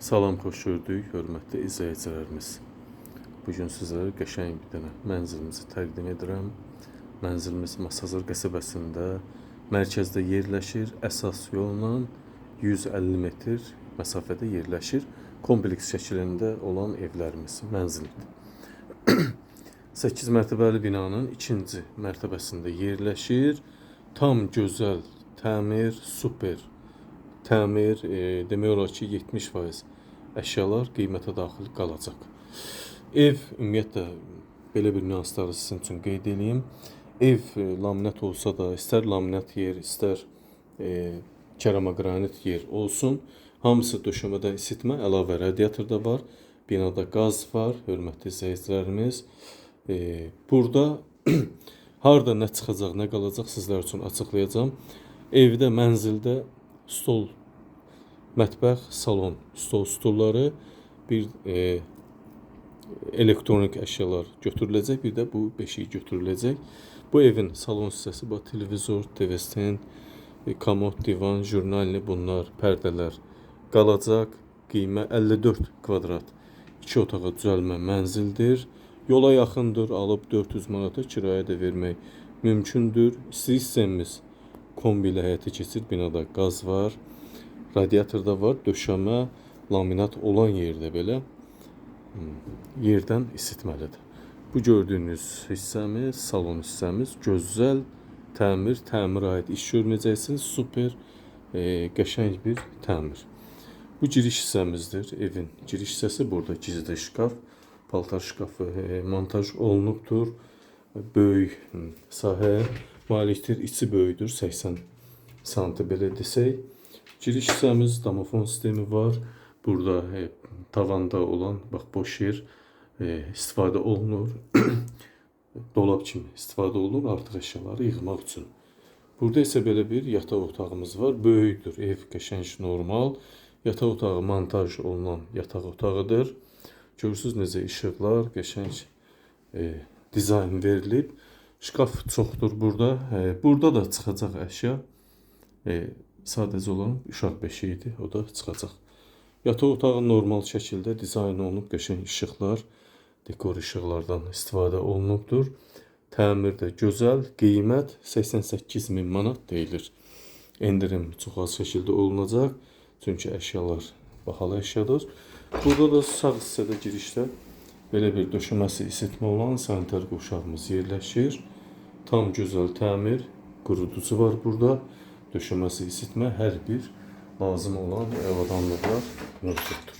Salam, xoş gördük, hörmətli izləyicilərimiz. Bu gün sizlərə qəşəng bir dənə mənzilimizi təqdim edirəm. Mənzilimiz Masazır qəsəbəsində, mərkəzdə yerləşir. Əsas yolla 150 metr məsafədə yerləşir. Kompleks şəklində olan evlərimiz, mənzildir. 8 mərtəbəli binanın ikinci mərtəbəsində yerləşir. Tam gözəl təmir, super təmir, demək olar ki, 70% əşyalar qiymətə daxil qalacaq. Ev ümumiyyətlə belə bir nüansları sizin üçün qeyd eləyim. Ev laminat olsa da, istər laminat yer, istər keramogranit yer olsun, hamısı döşəmədən isitmə, əlavə radiator da var. Binada qaz var, hörmətli izləyicilərimiz. Burada harda nə çıxacaq, nə qalacaq sizlər üçün açıqlayacağam. Evdə, mənzildə stol, mətbəx, salon, stol, stulları, bir elektronik əşyalar götürüləcək, bir də bu beşik götürüləcək. Bu evin salon hissəsi, bu televizor, TV stand, komod, divan, jurnalni, bunlar, pərdələr qalacaq. Qiymət 54 kvadrat 2 otağa düzəlmə mənzildir. Yola yaxındır, alıb 400 manata kirayə də vermək mümkündür. İstilik sistemimiz kombi ilə həyata keçir. Binada qaz var, radiator da var, döşəmə, laminat olan yerdə belə yerdən isitməlidir. Bu gördüyünüz hissəmiz, salon hissəmiz, gözəl təmir, təmirə aid iş görməyəcəksiniz. Super, qəşəng bir təmir. Bu giriş hissəmizdir, evin giriş hissəsi. Burada gizli şkaf, paltar şkafı montaj olunubdur. Böyük sahəyə malikdir, içi böyükdür, 80 santi belə desək. Giriş hissəmiz, domofon sistemi var. Burada tavanda olan, bax, boş yer istifadə olunur. Dolab kimi istifadə olunur artıq əşyaları yığmaq üçün. Burada isə belə bir yataq otağımız var. Böyükdür, ev qəşəng, normal. Yataq otağı montaj olunan yataq otağıdır. Görürsünüz necə işıqlar, qəşəng dizayn verilib. Şkaf çoxdur burada. Burada da çıxacaq əşya. Sadəcə olan uşaq beşiyidir, o da çıxacaq. Yataq otağı normal şəkildə dizayn olunub, qəşəng işıqlar, dekor işıqlardan istifadə olunubdur. Təmir də gözəl, qiymət 88 min manat deyilir. Endirim çox az şəkildə olunacaq, çünki əşyalar bahalı əşyadır. Burada da sağ hissədə girişdə belə bir döşəməsi isitmə olan sanitar qovşağımız yerləşir. Tam gözəl təmir, quruducu var burada. Döşəməsi isitmə, hər bir lazım olan avadanlıqlar mövcuddur.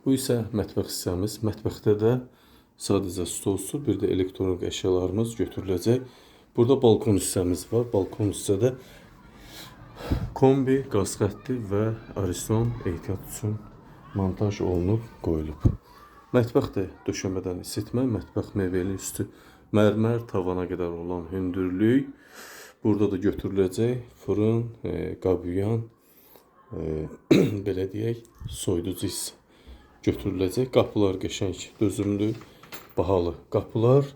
Bu isə mətbəx hissəmiz. Mətbəxdə də sadəcə stolsu, bir də elektronik əşyalarımız götürüləcək. Burada balkon hissəmiz var. Balkon hissədə kombi, qaz xətti və ariston ehtiyat üçün montaj olunub, qoyulub. Mətbəx də döşəmədən isitmə, mətbəx mebelin üstü mərmər, tavana qədər olan hündürlük. Burada da götürüləcək fırın, qabıyan, belə deyək, soyuducu hissə götürüləcək. Qapılar qəşəng, dözümlü, bahalı qapılar.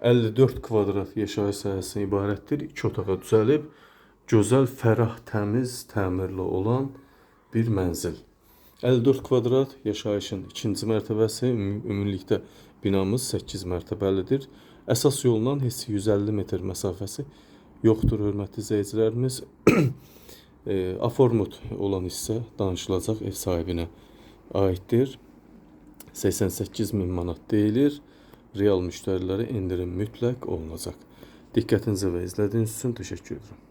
54 kvadrat yaşayış sahəsindən ibarətdir. 2 otağa düzəlib, gözəl, fərah, təmiz, təmirli olan bir mənzil. 54 kvadrat yaşayışın ikinci mərtəbəsi, ümumilikdə binamız 8 mərtəbəlidir. Əsas yolla heç 150 metr məsafəsi yoxdur, hörmətli izləyicilərimiz. Aformut olan hissə danışılacaq, ev sahibinə aiddir. 88 min manat deyilir. Real müştərilərə endirim mütləq olunacaq. Diqqətinizə və izlədiyiniz üçün təşəkkür edirəm.